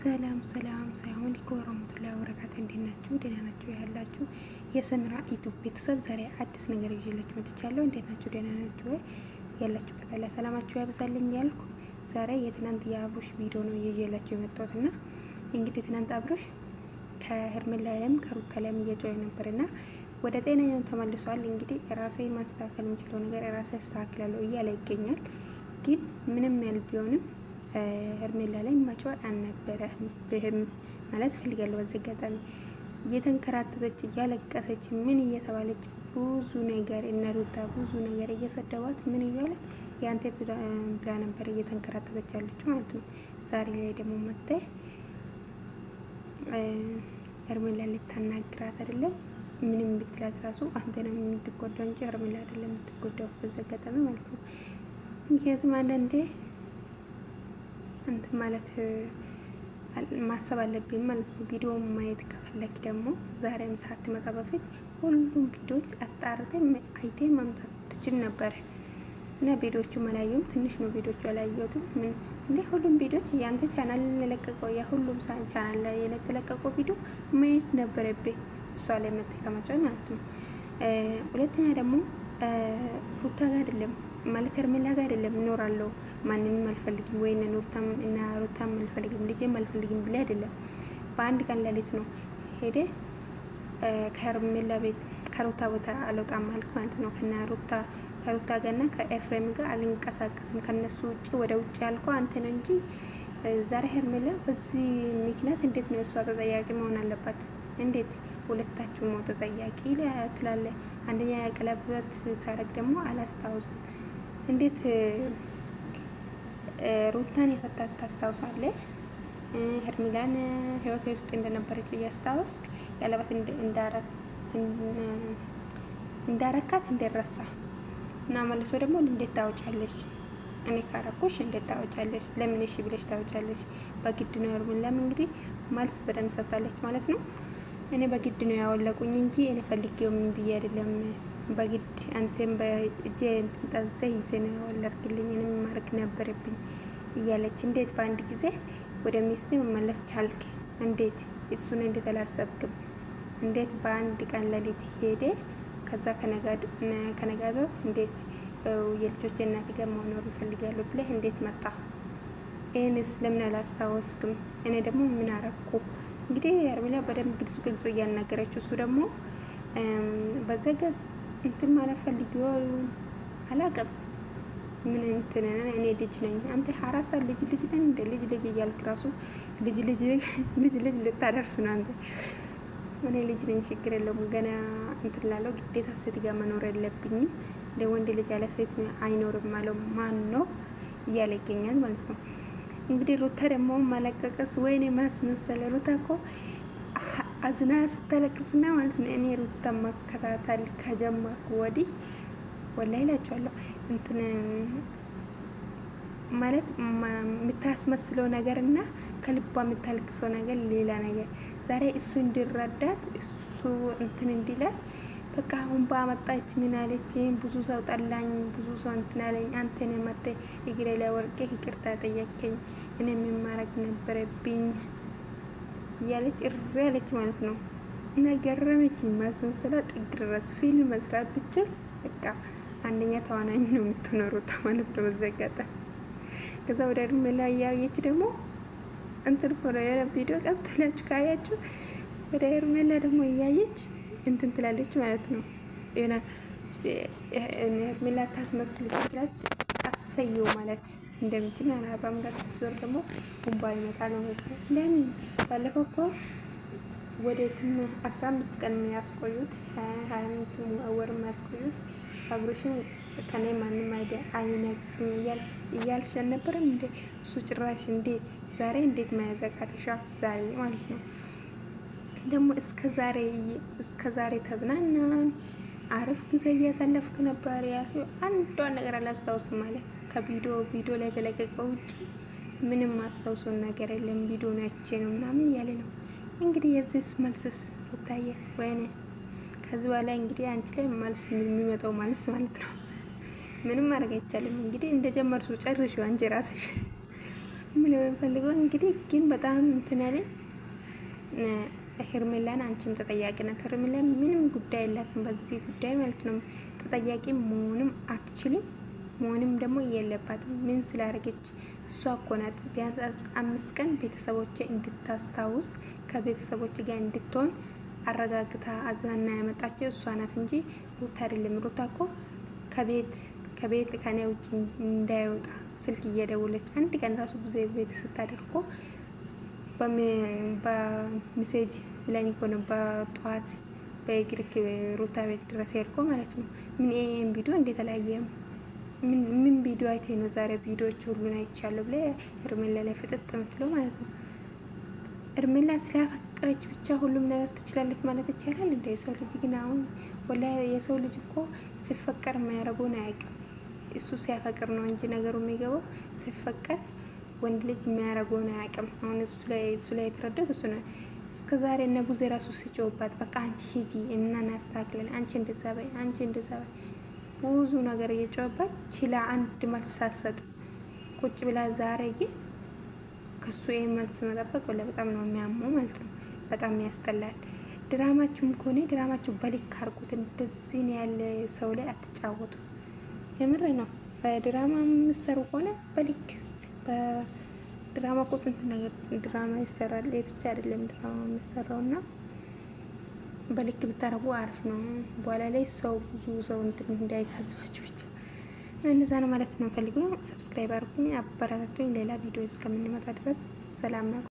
ሰላም ሰላም ሰላም አለይኩም ወራህመቱላሂ ወበረካቱ። እንዴት ናችሁ? ደህና ናችሁ ያላችሁ የሰምራ ዩቲዩብ ቤተሰብ ዛሬ አዲስ ነገር ይዤላችሁ መጥቻለሁ። እንዴት ናችሁ? ደህና ናችሁ ወይ? ያላችሁበት አላህ ሰላማችሁ ያብዛልኝ ያልኩ ዛሬ የትናንት የአብሮሽ ቪዲዮ ነው ይዤላችሁ የመጣሁት እና እንግዲህ ትናንት አብሮሽ ከሄርሜላ ላይም ከሩታ ላይም እየጮኸ ነበርና ወደ ጤነኛው ተመልሷል። እንግዲህ ራሴ ማስተካከል የምችለው ነገር ራሴ አስተካክላለሁ እያለ ይገኛል። ግን ምንም ያህል ቢሆንም ሄርሜላ ላይ መጮህ አልነበረብህም ማለት ፈልጋለሁ። በዚህ አጋጣሚ እየተንከራተተች እያለቀሰች ምን እየተባለች ብዙ ነገር እነ ሩታ ብዙ ነገር እየሰደቧት ምን እያለ ያንተ ብላ ነበር እየተንከራተተች ያለችው ማለት ነው። ዛሬ ላይ ደግሞ መጥተህ ሄርሜላ ልታናግራት አይደለም ምንም ብትላት ራሱ አንተ ነው የምትጎዳው እንጂ ሄርሜላ አይደለም የምትጎዳው በዚህ አጋጣሚ ማለት ነው። ምክንያቱም አንዳንዴ እንትን ማለት ማሰብ አለብኝ ማለት ነው። ቪዲዮ ማየት ከፈለክ ደግሞ ዛሬም ሳትመጣ በፊት ሁሉም ቪዲዮዎች አጣርተ አይቴ መምጣት ትችል ነበር እና ቪዲዮቹ መላየውም ትንሽ ነው። ቪዲዮቹ አላየሁትም። ምን እንዴ ሁሉም ቪዲዮች ያንተ ቻናል ለለቀቀው የሁሉም ቻናል ላይ የተለቀቀው ቪዲዮ ማየት ነበረብኝ፣ እሷ ላይ መጠቀማቸው ማለት ነው። ሁለተኛ ደግሞ ሩታ ጋር አይደለም ማለት ሄርሜላ ጋር አይደለም እኖራለሁ፣ ማንንም አልፈልግም፣ ወይ ኑርታም እና ሩታም አልፈልግም፣ ልጄም አልፈልግም ብለ አይደለም። በአንድ ቀን ሌሊት ነው ሄደ ከሄርሜላ ቤት ከሩታ ቦታ አልወጣም አልክ ማለት ነው። ከና ሩታ ከሩታ ጋርና ከኤፍሬም ጋር አልንቀሳቀስም ከነሱ ውጭ ወደ ውጭ ያልከው አንተ ነው እንጂ ዛሬ ሄርሜላ በዚህ ምክንያት እንዴት ነው እሷ ተጠያቂ መሆን አለባት? እንዴት ሁለታችሁ ሞ ተጠያቂ ትላለ? አንደኛ ያቀለበት ሳረግ ደግሞ አላስታውስም እንዴት ሩታን የፈታት ታስታውሳለህ? ሄርሚላን ህይወቴ ውስጥ እንደነበረች እያስታወስክ ቀለበት እንዳረካት እንደረሳ እና መልሶ ደግሞ እንዴት ታወጫለሽ? እኔ ካረኩሽ እንዴት ታወጫለሽ? ለምን እሺ ብለሽ ታወጫለሽ? በግድ ነው። ሄርሚላም እንግዲህ መልስ በደንብ ሰጥታለች ማለት ነው። እኔ በግድ ነው ያወለቁኝ እንጂ እኔ ፈልጌው ምን ብዬ አይደለም በግድ አንተም በእጄ እንትን ጠዘህ ይዘህ ነው ያወለድክልኝ፣ እኔም ማድረግ ነበረብኝ እያለች እንዴት በአንድ ጊዜ ወደ ሚስት መመለስ ቻልክ? እንዴት እሱን እንዴት አላሰብክም? እንዴት በአንድ ቀን ለሊት ሄደ? ከዛ ከነጋተው እንዴት የልጆች እናት ጋር መኖር እፈልጋለሁ ብለህ እንዴት መጣ? ይህንስ ለምን አላስታወስክም? እኔ ደግሞ ምን አረኩ? እንግዲህ ሄርሜላ በደንብ ግልጹ ግልጹ እያናገረችው እሱ ደግሞ በዘገ እንትን ማለት ፈልጌው አላቅም። ምን እንትን እኔ ልጅ ነኝ፣ አንተ ሀራሳ ልጅ ልጅ ነኝ እንደ ልጅ ልጅ እያልክ ራሱ ልጅ ልጅ ልጅ ልጅ ልታደርስ ነው አንተ። እኔ ልጅ ነኝ፣ ችግር የለውም ገና እንትን ላለው ግዴታ ሴት ጋር መኖር የለብኝም። እንደ ወንድ ልጅ ያለ ሴት አይኖርም አለው ማን ነው እያለ ይገኛል ማለት ነው። እንግዲህ ሩታ ደግሞ ማለቀቀስ ወይኔ ማስመሰለ ሩታ እኮ አዝና ስታለቅስና ማለት ነው። እኔ ሩታ መከታተል ከጀመርኩ ወዲህ ወላሂ እላቸዋለሁ እንትን ማለት የምታስመስለው ነገር እና ከልቧ የምታለቅሰው ነገር ሌላ ነገር። ዛሬ እሱ እንዲረዳት እሱ እንትን እንዲላት በቃ አሁን ባመጣች ምን አለች? ብዙ ሰው ጠላኝ፣ ብዙ ሰው እንትን አለኝ። አንተን መጥተህ እግሬ ላይ ወርቄ ይቅርታ ጠየከኝ፣ እኔ የምማረግ ነበረብኝ እያለች እሪ ያለች ማለት ነው። እና ገረመችኝ። ማስመሰላ ጥግ ድረስ ፊልም መስራት ብችል በቃ አንደኛ ተዋናኝ ነው የምትኖሩት ማለት ነው። በዚህ አጋጣሚ ከዛ ወደ ሄርሜላ እያየች ደግሞ እንትን እኮ ነው የሆነ ቪዲዮ ቀጥ ብላችሁ ካያችሁ ወደ ሄርሜላ ደግሞ እያየች እንትን ትላለች ማለት ነው። የሆነ ሄርሜላ ታስመስል ስትላች አሰየው ማለት እንደምችል አብርሃም ጋር ስትዞር ደግሞ ቡንባ ይመጣል ማለት ነው። ለምን ባለፈው እኮ ወዴትም 15 ቀን የሚያስቆዩት 25 ወር የሚያስቆዩት አብሮሽን ከኔ ማንም አይነቅም እያልሽ አልነበረም እንዴ? እሱ ጭራሽ እንዴት ዛሬ እንዴት መያዝ አቃተሻ? ዛሬ ማለት ነው ደግሞ እስከ ዛሬ ተዝናናን፣ አሪፍ ጊዜ እያሳለፍክ ነበር ያልሽው አንዷን ነገር አላስታውስም ማለት ከቪዲዮ ቪዲዮ ላይ የተለቀቀው ውጭ ምንም አስታውሶን ነገር የለም። ቪዲዮ አይቼ ነው ምናምን እያለ ነው እንግዲህ። የዚህስ መልስስ ይታየ ወይኔ ከዚህ በኋላ እንግዲህ አንቺ ላይ መልስ የሚመጣው መልስ ማለት ነው። ምንም ማድረግ አይቻልም። እንግዲህ እንደጀመርሽው ጨርሺው አንቺ ራስሽ። ምን የምፈልገው እንግዲህ ግን በጣም እንትን ያለኝ ሄርሜላን አንቺም ተጠያቂ ናት። ሄርሜላ ምንም ጉዳይ የላትም በዚህ ጉዳይ ማለት ነው። ተጠያቂ መሆንም አትችልም፣ መሆንም ደግሞ የለባትም። ምን ስላደረገች እሷ እኮ ናት። ቢያንስ 5 ቀን ቤተሰቦች እንድታስታውስ ከቤተሰቦች ጋር እንድትሆን አረጋግታ አዝናና ያመጣቸው እሷ ናት እንጂ ሩታ አይደለም። ሩታ እኮ ከቤት ከኔ ውጭ እንዳይወጣ ስልክ እየደወለች አንድ ቀን ራሱ ብዙ ቤት ስታደርጎ በ message ብላኝ እኮ ነው በጠዋት በእግር ሩታ ቤት ድረስ ሄድኮ ማለት ነው። ምን ይሄን ቪዲዮ እንደተለያየ ምን ቪዲዮ አይቴ ነው ዛሬ ቪዲዮዎች ሁሉን አይቻለሁ ብለ ሄርሜላ ላይ ፍጥጥ ምትለው ማለት ነው። ሄርሜላ ስላፈቀረች ብቻ ሁሉም ነገር ትችላለች ማለት ይቻላል እንደ የሰው ልጅ ግን አሁን ወላ የሰው ልጅ እኮ ሲፈቀር የማያደርገውን አያውቅም። እሱ ሲያፈቅር ነው እንጂ ነገሩ የሚገባው ሲፈቀር ወንድ ልጅ የሚያደርገውን አያውቅም። አሁን እሱ ላይ የተረዳሁት እሱ ነው። እስከ ዛሬ እነ ቡዜ ራሱ ሲጮውባት በቃ አንቺ ሂጂ እና እናስተካክለን፣ አንቺ እንደዛ በይ፣ አንቺ እንደዛ በይ ብዙ ነገር እየጮኸባት ችላ አንድ መልስ ሳትሰጥ ቁጭ ብላ፣ ዛሬ ግን ከሱ ይሄን መልስ መጠበቅ ወላ በጣም ነው የሚያመው ማለት ነው። በጣም ያስጠላል። ድራማችሁም ከሆነ ድራማችሁ በልክ አድርጉት። እንደዚህ ያለ ሰው ላይ አትጫወቱ። የምር ነው። በድራማ የምትሰሩ ከሆነ በልክ በድራማ እኮ ስንት ነገር ድራማ ይሰራል። ብቻ አይደለም ድራማ የሚሰራው እና በልክ ብታረጉ አሪፍ ነው። በኋላ ላይ ሰው ብዙ ሰው እንትን እንዳይታዝባችሁ ብቻ እንደዛ ነው ማለት ነው። ፈልጉ subscribe አድርጉኝ፣ አበረታቱኝ። ሌላ ቪዲዮ እስከምንመጣ ድረስ ሰላም ነው።